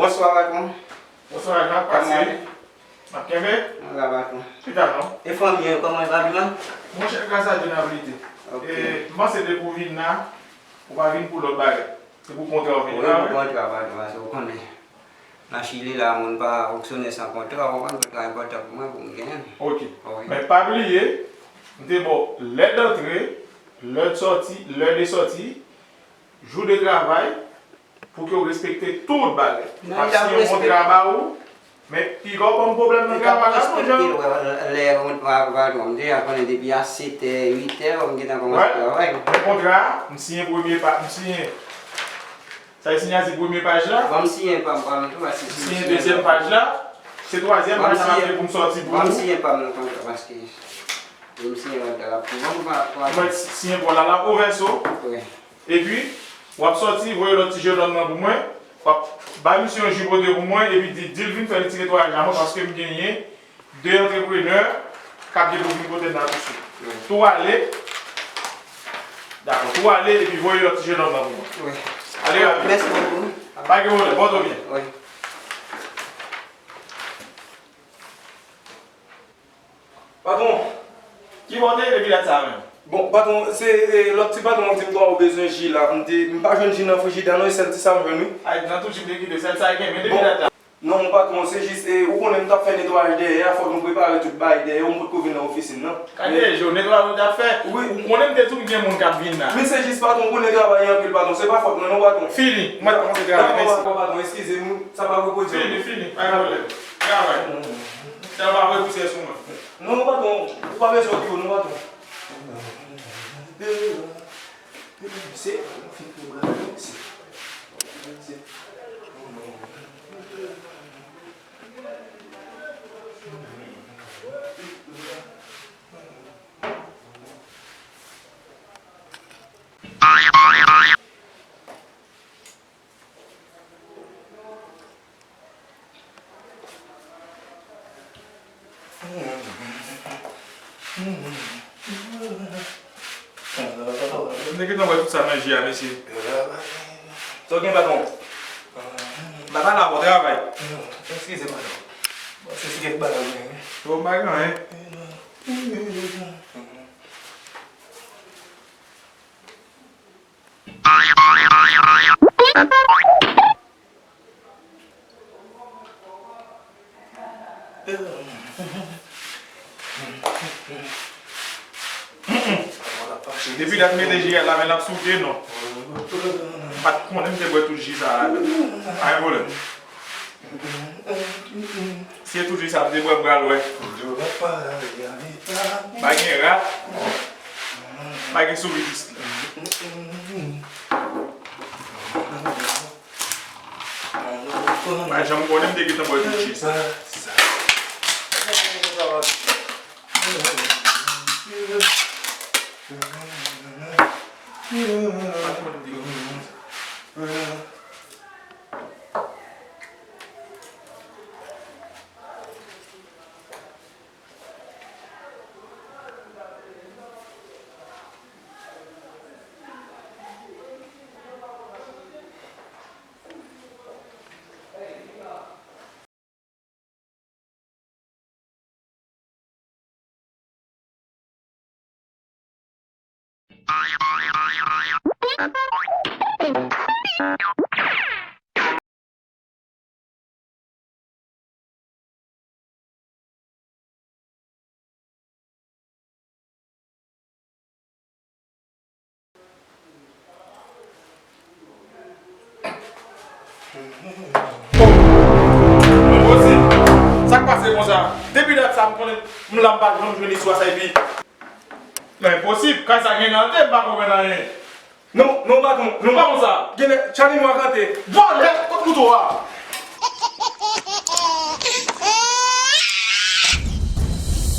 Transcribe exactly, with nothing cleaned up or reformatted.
Bonswa, patwon. Bonswa, Jean. Kòman w ye? M ap kenbe. Mwen la, patwon. Ki ta non? E fanmi an, kòman yo, pa pi mal? Monchè, gras a Dye, n ap lite. Ok. E, m panse depi w vin la, ou pa vin pou lòt bagay. Se pou kontra w vin la, wi. Wi, pou kontra, patwon, paske ou konnen. Nan Chili la, moun pa fonksyone san kontra, ou konprann, kontra enpòtan pou mwen, pou m genyen l. Ok. Wi. Men pa bliye, m te ba w lè d antre, lè d sòti, lè de sòti, jou de travay, pou ke w respekte tout bagay. Nan, m ap siyen yon kontra ba ou, men piga w ban m pwoblèm nan travay la, monchè. Lè, lè, lè, patwon, m deja konnen depi a setè, uitè, m gentan kòmanse travay. Men kontra a, m siyen premye pa, m siyen. Sa e siyati premye paj la? Ban m siyen pa m, pa m tou, paske si m siyen dezyèm paj la, se twazyèm paj la m ap gen pou m sòti pou ou. Ban m siyen pa m nan kontra, paske pou m siyen kontra la pou mwen, pou pa, pou pa. Mwen siyen pou la, la, o vèso. Wi. Epi, w ap sòti, voye lòt ti jenòm nan pou mwen. W ap bay misye yon ji pote pou mwen, epi di, di l vin fè li ti netwayaj la mwen, paske m genyen de antreprenè k ap gen pou vin kote m la touswit. Wi. Tou ale. Dakò, tou ale epi voye lòt ti jenòm nan pou mwen. Wi. Ale rapid. Mèsi bokou. Pa gen pwoblèm, pòte w byen. Wi. Patwon, ki bò w te ye depi dat sa a menm? Bon, patwon, se, e, lòt ti patwon an di m, "Twa, ou bezwen ji la." M te, m pa jwenn ji nan frijidè non, e sèl ti sa m jwenn, wi. Ay, nan tout ji m te kite, sèl sa e gen, men depi dat la. Non, patwon, se jis, e, ou konnen m t ap fè netwayaj dèyè a, fòk nou prepare tout bagay dèyè, ou m potko vin nan ofisin nan. Gade je w, netwayaj ou t ap fè? Wi. Ou konnen m te di w gen moun k ap vin la. Men se jis, patwon, ou konnen travay anpil, patwon, se pa fòt mwen non, patwon. Fini, mwen t ap kòmanse travay, mèsi. Dakò, patwon, eskize m, sa pa repwodui. Fini, fini, pa gen pwoblèm. Travay. Sèl pa vre pousye sou mwen. Non, non, patwon. Ou pa bezwen okipe w, non, patwon. Se, se, M te gentan wè tout sa nan ji a, mesye. Sa w gen, patwon? Baba la, bon travay. Eskize, patwon. Bon, se ti kèk bagay, wi. Bon bagay, hein? Depi dat m mete ji a la, men l ap souke non. M pa t konnen m te bwè tout ji sa a ladan. Pa gen pwoblèm. Si e tout ji sa m te bwè, m pral wè. Pa gen rat, pa gen sourit isit la. Pa janm konnen m te gentan bwè tout ji sa. Enposib! Sa k pase konsa? Depi dat sa, m konnen m la, m pa janm jwenn istwa sa epi. Non, enposib! Kay sa gen gade, m pa konprann anyen. Non, non, patwon, non. Pa konsa. Genlè, Tchani nwa kante. Vòlè, kot kouto a?